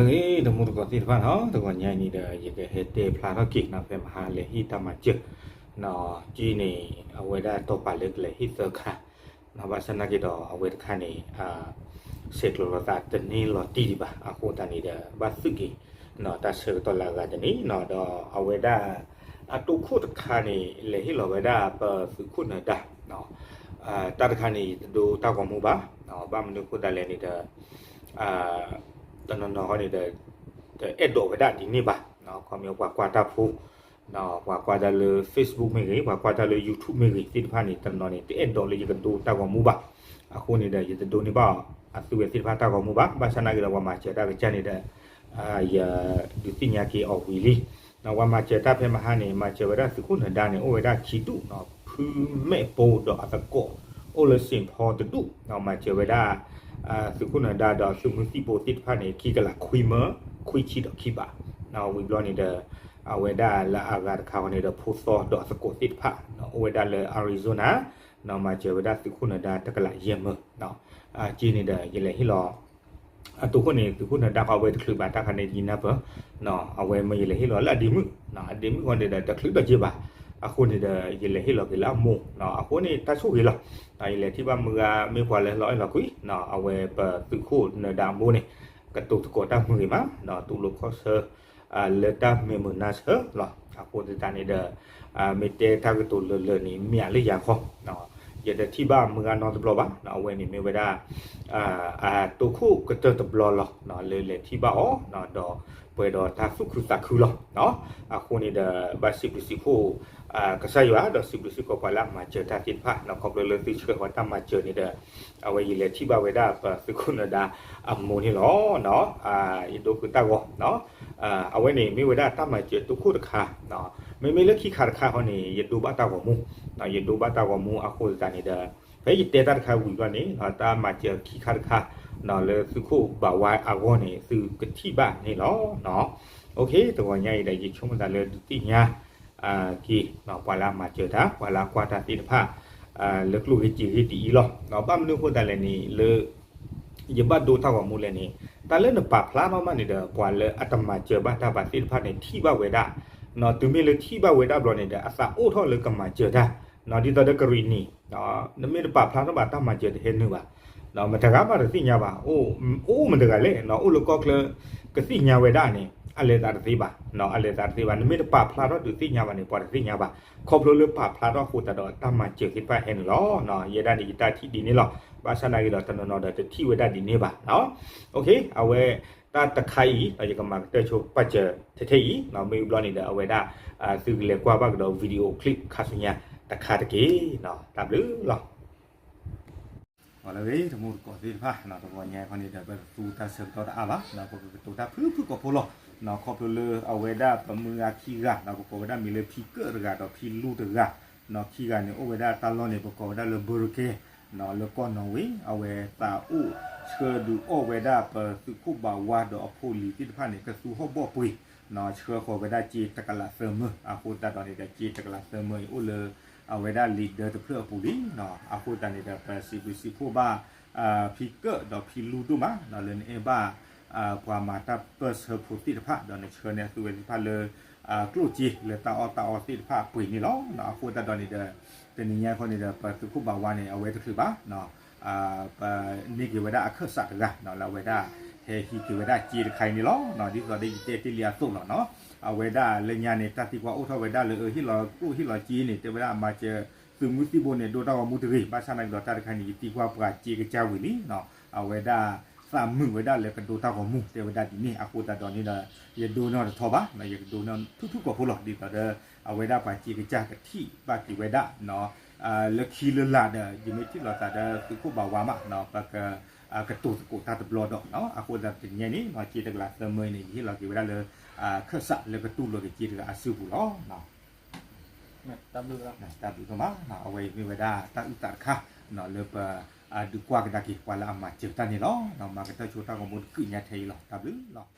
ဂ့ၤ တမူတကိးသ့ၣ်တဖၣ်နီၤ, တဂီၤညါအံၤန့ၣ်ဒီး ယကဟဲတဲဖျါထီၣ်က့ၤနီၤ ဖဲမဟါလဲၤဟ့ၣ်တၢ်မၤစၢၤ က့န့ၣ် အဝဲဒၣ်တီၤပာ်လၢကလဲၤဟ့ၣ်သၢခါ, ဘၣ်ဆၣ်နာ်က့ဒီးအဝဲတခါန့ၣ် ဆဲးကျိးလိာ်သးတန့ၢ်လီၤတံၢ်ဒံးဘၣ်, အဃိသတးန့ၣ်ဒီး ဘၣ်သုးက့ၤ တၢ်ဆၢကတီၢ်လၢအဂၤတနံၤနီၤ, ဒီးအဝဲဒၣ် အတိၢ်ခိၣ်တခါန့ၣ် လဲၤဟ့ၣ်လီၤဝဲဒၣ်ပသုးခိၣ်နၢၤဒါ တၢ်တခါန့ၣ် ယတဒိတၢ်ဂီၤမူဘၣ်, ဘၣ်မနုၤအဃိသတးလဲၣ်န့ၣ်ဒီး တနီၤနီၤဃီန့ၣ်ဒီး တအဲၣ်ဒိးဝဲဒၣ်ဒ်န့ၣ်ဘၣ်, ခီပညီပှၤကွၢ်တၢ်ဖိ ပှၤကွၢ်တၢ်လၢ Facebook မ့ၢ်ဂ့ၤ, ပှၤကွၢ်တၢ်လၢ YouTube မ့ၢ်ဂ့ၤ သ့ၣ်တဖၣ်န့ၣ် တနီၤန့ၣ်တအဲၣ်ဒိးလၢယကဒိတၢ်ဂီၤမူဘၣ်, အဃိန့ၣ်ဒီး ယတဒိန့ၢ်ဘၣ်အသုဝဲသ့ၣ်တဖၣ်တၢ်ဂီၤမူဘၣ်, ဘၣ်ဆၣ်နာ်က့ဒီးပှၤမၤစၢၤတၢ်ကစၢ်န့ၣ်ဒီး ယဒုးသ့ၣ်ညါက့ၤအီၤဝံၤလံ, ပှၤမၤစၢၤတၢ်ဖဲမဟါန့ၣ် မၤစၢၤဝဲဒၣ်သုးခိၣ်နၢၤဒါန့ၣ် အိၣ်ဝဲဒၣ်ခံဒူၣ်နီၤ, ဖုမဲာ်ပိဒီးအသကိး အိၣ်လၢစ့ၣ်ဖီတဒူၣ်, မၤစၢၤဝဲဒၣ် သုးခိၣ်နၢၤဒါဒီးသုးမုၢ်သံၣ်ဘိသ့ၣ်တဖၣ်န့ၣ် ခံကလးခွံမၢ ခွံဆံဒီးခံဘး, ဝံၤဘျီန့ၣ်ဒီး အဝဲဒၣ်လၢအဂၤတခါဃီန့ၣ်ဒီး ဖိသီဒီးအသကိးသ့ၣ်တဖၣ် အိၣ်ဝဲဒၣ်လၢ Arizona မၤစၢၤဝဲဒၣ်သုးခိၣ်နၢၤဒါတကလးယဲၢ်မၢ, က့န့ၣ်ဒီး ယလဲၤဟ့ၣ်လီၤ အတိၢ်ခိၣ်န့ၣ် သုးခိၣ်နၢၤဒါဃီအဝဲတချုးဘၣ်တၢ်ခါန့ၣ် ယနၢ်ပၢၢ်, အဝဲမ့ၢ်ယလဲၤဟ့ၣ်လီၤလၢအဒ့မုၣ်, အဒ့မုၣ်ဃီန့ၣ်ဒီး တချုးဒီးက့ဘၣ်, အဃိန့ၣ်ဒီး ယလဲၤဟ့ၣ်လီၤက့ၤလၢအမိၢ်, အဃိန့ၣ် တၢ်ဆိၣ်ဂ့ၤလီၤ, ယလဲၤထံၣ်ဘၣ်မုၢ်ဂၤမ့ၢ်ပှၤလၢလီၤအဲၣ်လီၤကွံ, အဝဲပသုးခိၣ်နၢၤဒါအမိၢ်န့ၣ် ကတိၤသကိးတၢ်မုၢ်ဂ့ၤမး, တူၢ်လိာ်ခီၣ်ဆၢ လၢတၢ်မ့ၢ်မုာ်နါဆၢလီၤ, အဃိသတးန့ၣ်ဒီး မ့ၢ်တဲတၢ်ကတိၤလၢာ်လၢာ်န့ၣ် မ့ၢ်လၢယၤဃီ, ယတထံၣ်ဘၣ်မုၢ်ဂၤနီတဘျီဘၣ်, အဝဲန့ၣ်မ့ၢ်ဝဲဒၣ် အတိၢ်ခိၣ်ကတၢၢ်တဘျီလီၤ, လၢလဲၤထံၣ်ဘၣ်အီၤ, ဒီးပှဲၤဒီးတၢ်သူၣ်ခုသးခုလီၤ, အဃိန့ၣ်ဒီး ဘၣ်စံးဘျုးစံးဖှိၣ် ကစၢ်ယွၤ ဒီးစံးဘျုးစံးဖှိၣ်ပှၤလၢအမၤစၢၤတၢ်သ့ၣ်တဖၣ်, ခီဖျိလၢသုဆှၢဃီၤတၢ်မၤစၢၤန့ၣ်ဒီး အဝဲယလဲၤထံၣ်ဘၣ်ဝဲဒၣ်ပသုးခိၣ်နၢၤဒါအမိၢ်န့ၣ်လီၤ, ယဒိဃုာ်တၢ်ဂီၤ, အဝဲန့ၣ်မ့ၢ်ဝဲဒၣ်တၢ်မၤစၢၤတိၢ်ခိၣ်တခါ, မ့မ့ၢ်လၢခံခါတခါဃီန့ၣ် ယဒိဘၣ်တၢ်ဂီၤမူ, ယဒိဘၣ်တၢ်ဂီၤမူအဃိသတးန့ၣ်ဒီး ဖဲယတဲတၢ်တခါဝံၤဘျီန့ၣ် တၢ်မၤစၢၤခံခါတခါ လၢသုးခိၣ်ဘးဝါအဂီၢ်န့ၣ် သုကထံၣ်ဘၣ်န့ၣ်လီၤ, တဂီၤညါအံၤဒီး ယဆိကမိၣ်သးလၢဒုးသ့ၣ်ညါ က့ၤ ပှၤလၢအမၤစၢၤတၢ် ပှၤလၢအကွၢ်တၢ်သ့ၣ်တဖၣ် လၢကျိၣ်ဂ့ၤစ့ဂ့ၤဒ်အံၤလီၤ, ဘၣ်မနုၤအဃိသတးလဲၣ်န့ၣ် လၢ ယဘၣ်ဒိတၢ်ဂီၤမူလဲၣ်န့ၣ် တၢ်လၢနပာ်ဖျါထီၣ်ဘၣ်န့ၣ်ဒီး ပှၤလၢအတမၤစၢၤဘၣ်တၢ်ဘၣ်သ့ၣ်တဖၣ်န့ၣ် ထံၣ်ဘၣ်ဝဲဒၣ်, တုၤမ့ၢ်လၢထံၣ်ဘၣ်ဝဲဒၣ်ဘျီန့ၣ်ဒီး အသးအိၣ်ထီၣ်လၢကမၤစၢၤတၢ်, ဒ်သိးဒီးကရံၣ်နံၣ် နမ့ၢ်တပာ်ဖျါထီၣ်ဘၣ်တၢ်မၤစၢၤတဟဲနုာ်ဘၣ်, မတၤဂၤမးတသ့ၣ်ညါဘၣ်, အိၣ်မတၤဂၤလဲၣ်, အိၣ်လၢကီၢ်ချၢ ကသ့ၣ်ညါဝဲဒၣ်န့ၣ် အလဲၤသးတသ့ဘၣ်, အလဲၤသးတသ့ဘၣ်, နမ့ၢ်တပာ်ဖျါထီၣ်ဒုးသ့ၣ်ညါဘၣ်န့ၣ် ပှၤတသ့ၣ်ညါဘၣ်, ခီဖျိလၢပာ်ဖျါထီၣ်အဃိသတးဒီးတၢ်မၤစၢၤသ့ၣ်တဖၣ်ဟဲနုာ်လီၤ, ယဲဒၣ်န့ၣ်ယတၢ်ထံၣ်ဒ်န့ၣ်လီၤ, ဘၣ်ဆၣ်နာ်က့ဒီးတနီၤနီၤဒီးတထံၣ်ဝဲဒၣ်ဒ်န့ၣ်ဘၣ်, အဝဲ တၢ်တခါအံၤ ယကမၤကတၢၢ်ဆိပာ်စၢၤထဲထဲအံၤ, မ့ၢ်ဘျီန့ၣ်ဒီးအဝဲဒၣ် သုကလဲၤကွၢ်ဘၣ်ကဒီး video clip ခါဆူညါတခါတက့ၢ်, တၢ်ဘျုးလီၤ. လၢဂ့ၤ တမူတကိးသ့ၣ်တဖၣ် တဂီၤညါခီန့ၣ်ဒီး ပကသူတၢ်ဆၢကတီၢ်တအါဘၣ်, ပကကတိၤတၢ်ဖုၣ်ဖုၣ်ကိာ်ဖိလီၤ, ခီဖျိလၢအဝဲဒၣ်ပမုၢ်ဂၤခံဂၤ ပကိးဝဲဒၣ်မံၤလၢဖံကၢၣ်တဂၤဒီးဖံလူတဂၤ, ခံဂၤန့ၣ်အိၣ်ဝဲဒၣ်တၢ်လီၢ်န့ၣ် ပကိးဝဲဒၣ်လၢဘၢရကဲ လၢကီၢ်နီၣ်ဝ့ၣ်, အဝဲသးအိၣ်ဆှၢဒုးအီၣ်ဝဲဒၣ်ပသုးခိၣ်ဘးဝါဒီးအဖိလံၤသ့ၣ်တဖၣ်န့ၣ် ကသူဟီၣ်ဘီၣ်ပှ့ၤ, ဆှၢဃီၤဝဲဒၣ်စ့တကလးသၢမၢ, အဃိသတးဒီးန့ၣ်ဒီး စ့တကလးသၢမၢအံၤအိၣ်လၢ အဝဲဒၣ်လံာ်ဒၢတဖျၢၣ်အပူၤလံ, အဃိသတးန့ၣ်ဒီး ပစံးဘျုးစံးဖှိၣ်ဘၣ် ဖံကၢၣ်ဒီးဖံလူဒိၣ်မး လၢနအဲၣ်ဘၣ် ပှၤမၤတၢ်ပၢၢ်ဆၢဖိသ့ၣ်တဖၣ် ဒီးနဆှၢန့ၢ်အသုဝဲသ့ၣ်တဖၣ်လၢ ကျိၣ်စ့လၢတၢ်အီၣ်တၢ်အီသ့ၣ်တဖၣ်ပှ့ၤန့ၣ်လီၤ. အဃိသတးဒီးန့ၣ်ဒီး တနံၤညါခီန့ၣ်ဒီး ပသုးခိၣ်ဘးဝါန့ၣ် အဝဲတချုးဘၣ် ပန့ၢ်က့ၤဝဲဒၣ်အခၢၣ်စးတဂၤ လၢအဝဲဒၣ် ဟဲဟံးက့ၤဝဲဒၣ်စ့တခါအံၤန့ၣ်လီၤ. ဒ်သိးဒီးယတဲတ့ၢ်လံအသိးလီၤနီၤ, အဝဲဒၣ်လၢညါန့ၣ် တၢ်သံကွၢ်အိၣ်ထီၣ်ဝဲဒၣ်လၢ ဟ့ၣ်လီၤကျိၣ်ဟ့ၣ်လီၤစ့န့ၣ် တဲဝဲဒၣ်မၤစၢၤ သုးမုၢ်သံၣ်ဘိန့ၣ် ဒိတၢ်ဂီၤမူတဂ့ၤ, ဘၣ်ဆၣ်နာ်က့ဒီးတၢ်တခါန့ၣ် ယသံကွၢ်ပှၤစ့ကစၢ်ဝံၤလံ, အဝဲဒၣ်သးမုာ်ဝဲဒၣ်လၢကဒိတၢ်ဂီၤမူ တဲဝဲဒၣ်ဒ်န့ၣ်, အဃိသတးဒီးန့ၣ်ဒီး ယဒိနီၢ်တထီဘၣ်, ယကဒိနီၢ်ထူၣ်ထူၣ်ကိာ်ဖိလီၤ. ဒ်သိးဒီး အဝဲဒၣ်ပှၤစ့ကစၢ်ကထံၣ်ဘၣ်က့ၤဝဲဒၣ် လၢခံလၢလာ်ဒီး ယမ့ၢ်ထံၣ်လိာ်သးဒီးသုးခိၣ်ဘးဝါမး ပက ကတိၤသကိးတၢ်တဘျီဒီး အဃိသတးတနံၤညါန့ၣ် စ့တကလးသၢမၢအံၤန့ၣ် ယဟ့ၣ်လီၤက့ၤဝဲဒၣ်လၢ ခၢၣ်စးလၢကတူၢ်လိာ်က့ၤစ့တဂၤအစုပူၤလီၤ. တၢ်ဘျုး, တၢ်ဘျုးဒိၣ်မး, အဝဲအံၤမ့ၢ်ဝဲဒၣ်တၢ်အုၣ်သးတခါ လၢပဒုးကွၢ်ကဒါက့ၤပှၤလၢအမၤစၢၤတၢ်န့ၣ်လီၤ. မၤကတၢၢ်ဆိတၢ်ဂီၤမူတကုးညါထဲအံၤလီၤ. တၢ်ဘျုးလီၤ.